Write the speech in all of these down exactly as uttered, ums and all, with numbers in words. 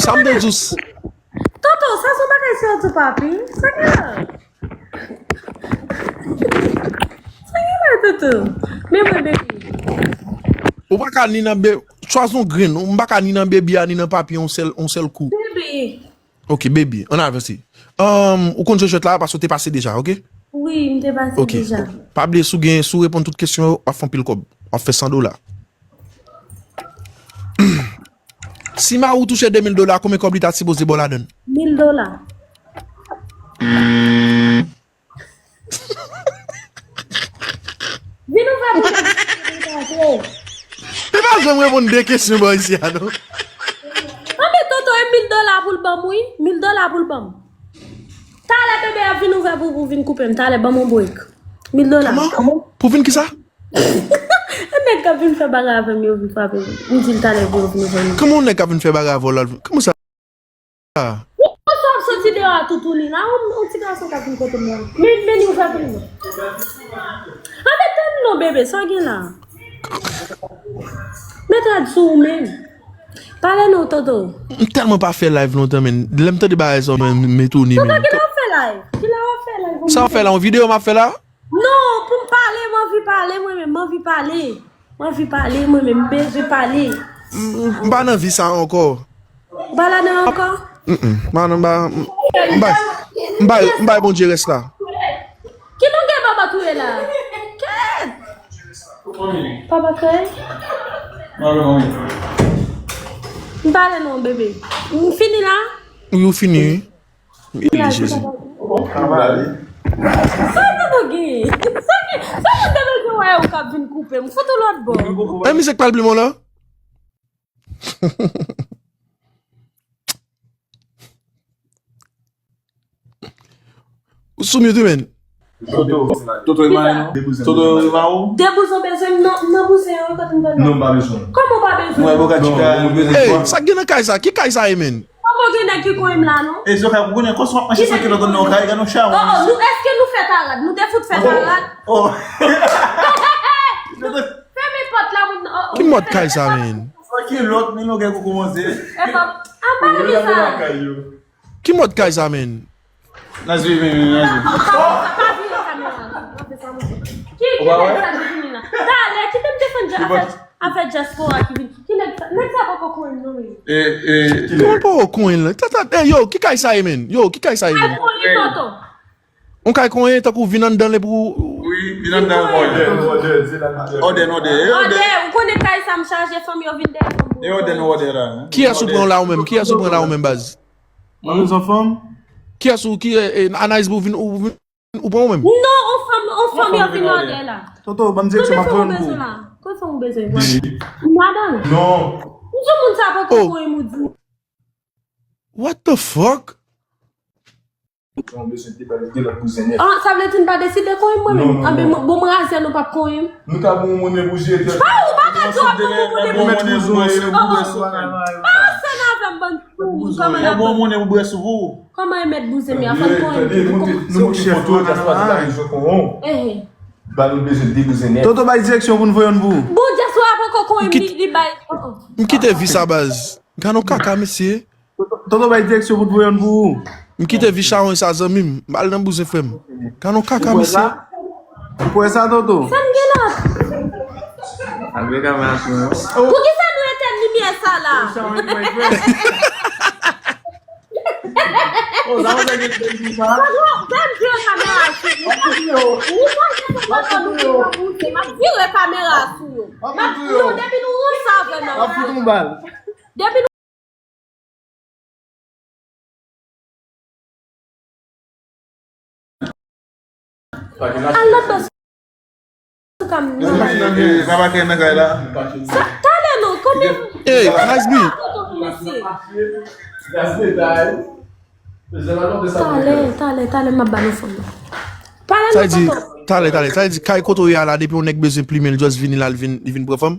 Sa m te di w s- Toto, sa se yon bagay serye, papi. Sa gen la? Sa gen la, Toto? Men mwen, baby. Ou pa ka ni nan be, chwazi yon grenn. M pa ka ni nan baby a, ni nan papi yon sèl, yon sèl kou. Baby. Ok, baby, ann avanse. Um, ou konn jwe jwèt la, paske w te pase deja, ok? Wi, m te pase Ok. Deja. Pa bliye, si w gen, si w reponn tout kesyon yo, w ap fè anpil kòb. W ap fè san dola. Si mari w touche de mil dola, konbyen kòb li ta sipoze ba w ladann? Mil dola. Vin ouvè pou Li pa janm reponn de kesyon bò isi a, non? Anben, Toto, e mil dola pou l ban m, wi. Mil dola pou l ban m. Talè bebe a vin ouvè pou, pou vin koupe m. Talè, ban m yon break. Mil dola. Kòman? Pou vin kisa? E nèg k ap vin fè bagay avè m, yo vin frape m. M di l talè pou yo vin ouvè m. Kòman yon nèg k ap vin fè bagay avè w la? Kòman sa? Ou konsa ap soti deyò a toutouni la, yon, yon ti gason k ap vin kote m la. Men, men li ouvè pou li. Anben, tann non, bebe, sa w gen la? Met rad sou ou menm. Pale non, Toto. M tèlman pa fè live lontan, men lè m tande bagay sa, men m etone, Toto, men. Kilè w ap fè live? Kilè w ap fè live? Sa w fè la, yon videyo m ap fè la? Non, pou m pale, m anvi pale, mwen menm, m anvi pale. M anvi pale, mwen menm, m bezwen pale. M m pa nan vi sa ankò. Ou pa ladan ankò? Mm, mm. M pa nan ba, m bay, m bay, m bay Bondye rès la. Ki nou gen baba touye la? Kèt! Papa kreye? M pale non, bebe. M fini la? Wi, ou fini, wi. Wi, Jezi. Sa Toto gen? Sa gen? Sa Toto gen wè ou k ap vin koupe m? Fout ou lòt bò. E misye k pral pli mwen la? Ou sou mute, men. Toto. Toto e mari nou. Toto e mari w. De bouzen bezwen m nan, nan bouzen an, kote m nan. Non, m pa bezwen. Kòman w pa bezwen? Mwen, boka chita, bezwen Ey, kwa. Sa k gen nan kay sa? Ki kay sa ye, men? Kòman gen nèg ki konyen m la, non? E Zoka, ou konnen, kòman w ap mache san kilòt anndan yon kay, gade yon chawony. Oh, nou, èske nou fè parad? Nou te fout fè parad? Oh. Fèmen pòt la, moun. Oh, oh. Ki mòd kay sa, men? San kilòt, men nou gen pou kòmanse. Epa, a pa rele sa. Ki mòd kay sa, men? Nazwi, men, men, Nazwi. Pa, pa, pa vire kamera. Ki, ki bagay sa ki vini la? Talè, kite m defann dja-, afè, afè dyaspora ki vini. Ki nèg sa, nèg sa poko konyen m non, men. E, e, Kòman poko konyen l? Tata, ey, yo, ki kay sa ye, men? Yo, ki kay sa ye, men? Ay, konyen tonton. Yon kay konyen, tankou vin anndan l epi w wi, vin anndan yon kay. Òdè, òdè, òdè. Òdè, ou konnen kay sa m chaje fanm yo vin dèyè fanm. E òdè nou òdè la. Kiyès ou pran la ou menm? Kiyès ou pran la ou menm, baz? Mwen bezwen fanm. Kiyès ou ki, eh, eh, analiz pou vin, ou vin, ou pran ou menm? Non, on fanm, on fanm yo vin òdè la. Toto, ban m direksyon, m ap voye yon pou. Kòman fanm ou bezwen? Madanm. Non. Ou di moun sa poko konyen m ou di. What the fuck? Ah, sa vle di n pa deside konyen mwen menm? Anben, bon, mwen razè nou p ap konyen m. Nou ta bon moun pou jete. Pa ou pa ka di w ap bon moun pou mèt bouzon e pou bwè sou. Pa ansanm avè m bann pou kòman n ap. Bon moun pou bwè sou pou. Kòman e mèt bouzen m ya fò n konyen m tou. Nou montre foto, dyaspora ta rezon konyen. Ehe. Ba nou bezwen de bouzen nèt. Toto bay direksyon pou n voye yon pou. Bon, dyaspora poko konyen m, li, li bay. Oh, oh. M kite vi sa, baz. Gade yon kaka, mesye. Toto bay direksyon pou n voye yon pou ou. M kite vi chawony sa, zanmi m. M al nan bouzen, frè m. Gade yon kaka, mesye. Ou kwè sa, Toto? Sa m gen la? Alve kamera sou mwen. Poukisa nou etèn limyè sa la? Oh, sa mwen gen pou sa. Fè m vire kamera sou yo. Ou pa gen pou mwen konn ou ki nan bouzen. M ap vire kamera sou yo. M ap, non, depi nou ranse avè m. M ap fout yon bal. Depi nou Al lòt bò sou kam nan. Papa kè nan kay la. Sa, talè non, konbyen. Hey, Nice B. Talè, talè, talè, m ap ba nou fanm nan. Pale Sa non, di, tonton. Talè, talè. Sa di, kay kote w ye a la, depi yon nèg bezwen plimen l, just vini la, li vin, li vin pran fanm?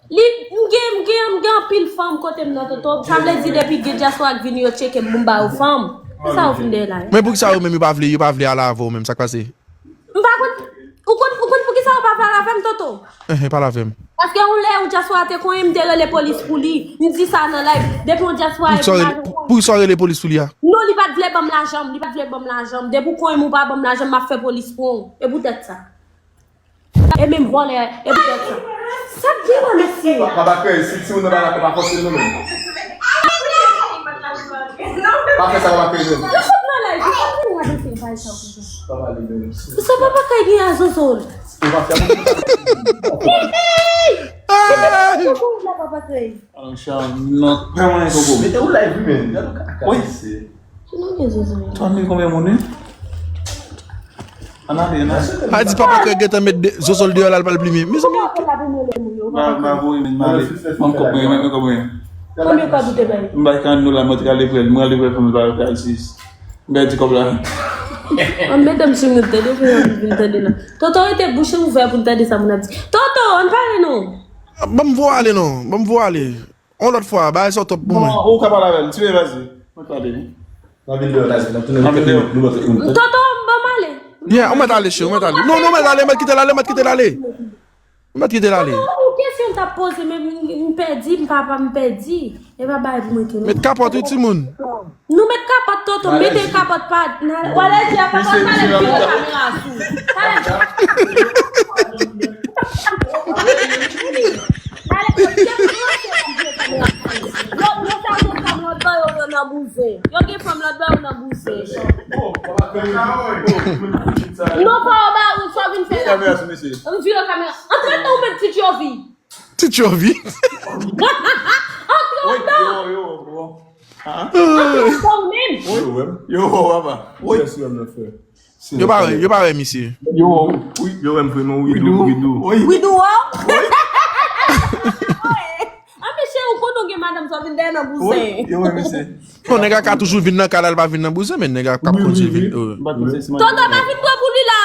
Li, m gen, m gen, m gen anpil fanm kote m nan, tonton. Sa vle di depi gen dyaspora k vini, yo tcheke m pou m ba yo fanm. Se sa yo vin dèyè la, wi. Men poukisa yo menm yo pa vle, yo pa vle ale avè w menm, sa k pase? M pa konn, ou konn, ou konn poukisa yo pa vle ale avè m, tonton? Ehe, pale avè m. Paske yon lè yon dyaspora te konyen m, m te rele polis pou li. M di sa nan live. Depi yon dyaspora pou sa w rele polis pou li a? Non, li pa t vle ban m lajan m, li pa t vle ban m lajan m. Depi w konyen m ou pa ban m lajan m, m ap fè polis pran w. E poutèt sa. E menm vòlè, e poutèt sa. Sa k gen la, mesye? Papa Krèy, si timoun nan pa dakò, pa fòse l non menm. Pa fè sa, Papa Krèy menm. Yo sot nan live, yo pa vin gade se bagay sa yo konsa. Sa Papa Krèy gen a Zozol. Ou pa fè. Kite Papa Krèy. Alon Charles, non. Mete ou live, wi, men. Gade ou ka, ka wi. Kisa w gen, Zozol? Twa mil konbyen moun, wi? Ann ale, ann ale. A di Papa Krèy gentan met de- Zozol deyò la, l pral plimen. Mezanmi. Ba, ba, voye, men, m ale. Ban m kòb mwen, ban m kòb mwen. Konbyen kòb ou te bay? M bay karant dola, mwen te ka ale prè l, mwen ale prè l pou m bay prè l sis. M bay di kòb la. An, medam sou moun tande, fè yon vin tande la. Toto rete bouch ouvè pou n tande sa moun ap di. Toto, ann pale non. Ban m voye ale non, ban m voye ale. On lòt fwa, bagay sa w top pou mwen. Bon, ou ka pale avè l. Ti bebe, vas-y. Mwen pale. N ap vin deyò, n ap tounen, n ap tounen, nou mèt yon. Toto, ban m ale. Yeah, ou mèt ale, cheri, ou mèt ale. Non, non, ou mèt ale, ou mèt kite l ale, ou mèt kite l ale. Ou mèt kite l ale. Toto, yon kesyon m t ap poze, men m, m pèdi, m pa, pa, m pèdi. E pa bagay pou mwen tounen. Met kapòt, wi, timoun. Nou met kapòt, Toto, mete kapòt pa, nan, w ale di a kapòt, talè m vire kamera sou. Talè m Yo, yo sa gen fanm lòt bò, yo, yo nan bouzen. Yo gen fanm lòt bò, yo nan bouzen. Non, pa w ba ou, sa w vin fè la. Kamera sou mesye. Vire kamera. Antre nan ou menm, ti Tchovi. Ti Tchovi. Antre anndan. Yo, yo, yo. Antre anndan ou menm. Yo, papa. Wi. Yo pa wè, yo pa wè misye. Yo, wi. Yo wè m vre non, Widou, Widou. Widou, wi. An, mesye, ou konnen w gen madanm sa w vin dèyè nan bouzen. Yo wè misye. Non, nèg la ka toujou vin nan kay la, l pa vin nan bouzen, men nèg la p ap kontinye vin. Tonton pa vin pran pou li la.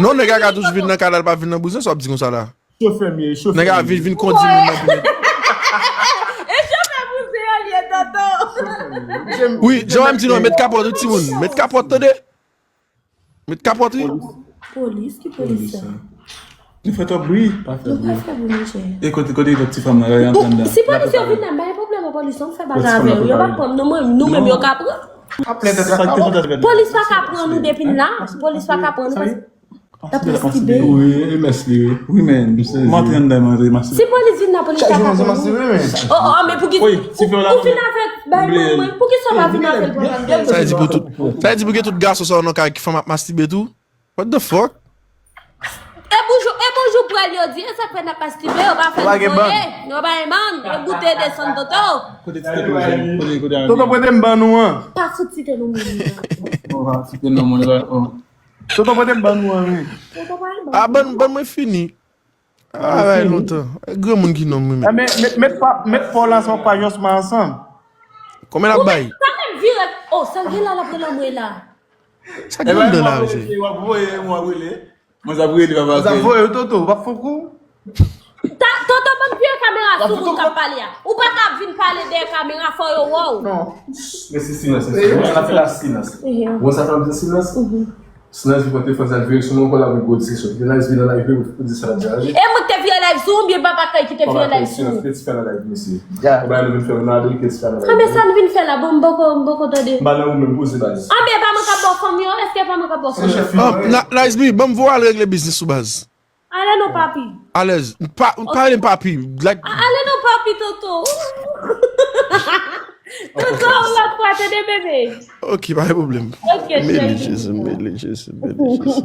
Non, nèg la ka toujou vin nan kay la, l pa vin nan bouzen, sa w ap di konsa la? Chofè m ye, chofè. Nèg la vin, vin kondi moun nan pou li. E chofè bouzen an li ye, tonton. Wi, jan w wè m di non, met kapòt, wi, timoun. Met kapòt, tande. Met kapòt, wi. Polis, ki polis sa? Nou fè twòp bri. Nou pa fè bri, monchè. E kote, kote lòt ti fanm nan, y ap antre anndan. Si polis yo vin la, m pa gen pwoblèm ak polis, non, m fè bagay avè yo. Yo p ap pran m, nou menm, nou menm yo ka pran. Polis pa ka pran nou depi n la. Polis pa ka pran nou. L ap mastibe. Wi, e mès li, wi. Wi, men, m antre anndan, m antre mastibe. Si polis vin la, polis pa ka pran nou. Oh, oh, men pou ki, ou, ou fin avèk bay mwen, mwen, pou ki sa w pa vin avè l pou mwen? Sa vle di pou tout, sa vle di pou gen tout gason sa yo nan kay ki fanm ap mastibe tou? What the fuck? E bonjou, e bonjou pral yo di, e sa k fè n ap mastibe, yo pa fè nou anyen, yo pa gen bann, yo goute desann toto. Kote ti tèt ou, kote, kote a? Toto prete m bann ou an. Pa sot site non moun nan. Bon, pa site non moun nan, oh. Toto prete m bann ou an, wi. A, bann, bann mwen fini. A, bay lontan. Granmoun ki nonm, wi, men. Met, met, met pa, met pa w la sou paj Osma ansanm. Konbyen l ap bay? Sa menm vire. Oh, sa l gen la, l ap rele anmwe la. Sa k gen anndan la, mesye? W ap voye, w ap rele. Mwen, sa voye li, papa. Sa voye, Toto, w ap foukou. Ta, tonton, ban m vire kamera sou moun k ap pale a. Ou pa ka vin pale dèyè kamera, fò yo wè w. Non. Mesye, silans, mesye. Mwen, sa fè la silans. Mwen, sa fè la silans. Silans, li pote fè sa vire sou mwen, kò la vin gwo diskisyon. Silans, vin nan live, pou di sa la deja. E mwen ki te vire live sou ou, oubyen papa Kay ki te vire live sou ou? Papa Kay, silans, ki ti fè nan live, mesye. Papa, nou vin fè nan live, ki ti fè nan live. Anben, sa nou vin fè la, bon, m poko, m poko tande. M pa nan ou menm, poze baz. Anben, pa mwen k ap ba w fanm yo, èske pa mwen k ap ba w fanm yo? Nice B, ban m voye al regle biznis ou, baz. Ale non, papi. Alèz. Pa, pa rele m papi. Like, ale non, papi, Toto. Toto, yon lòt fwa, tande, bebe. Ok, pa gen pwoblèm. Ok, cheri. Mele Jezi, mele Jezi, mele Jezi.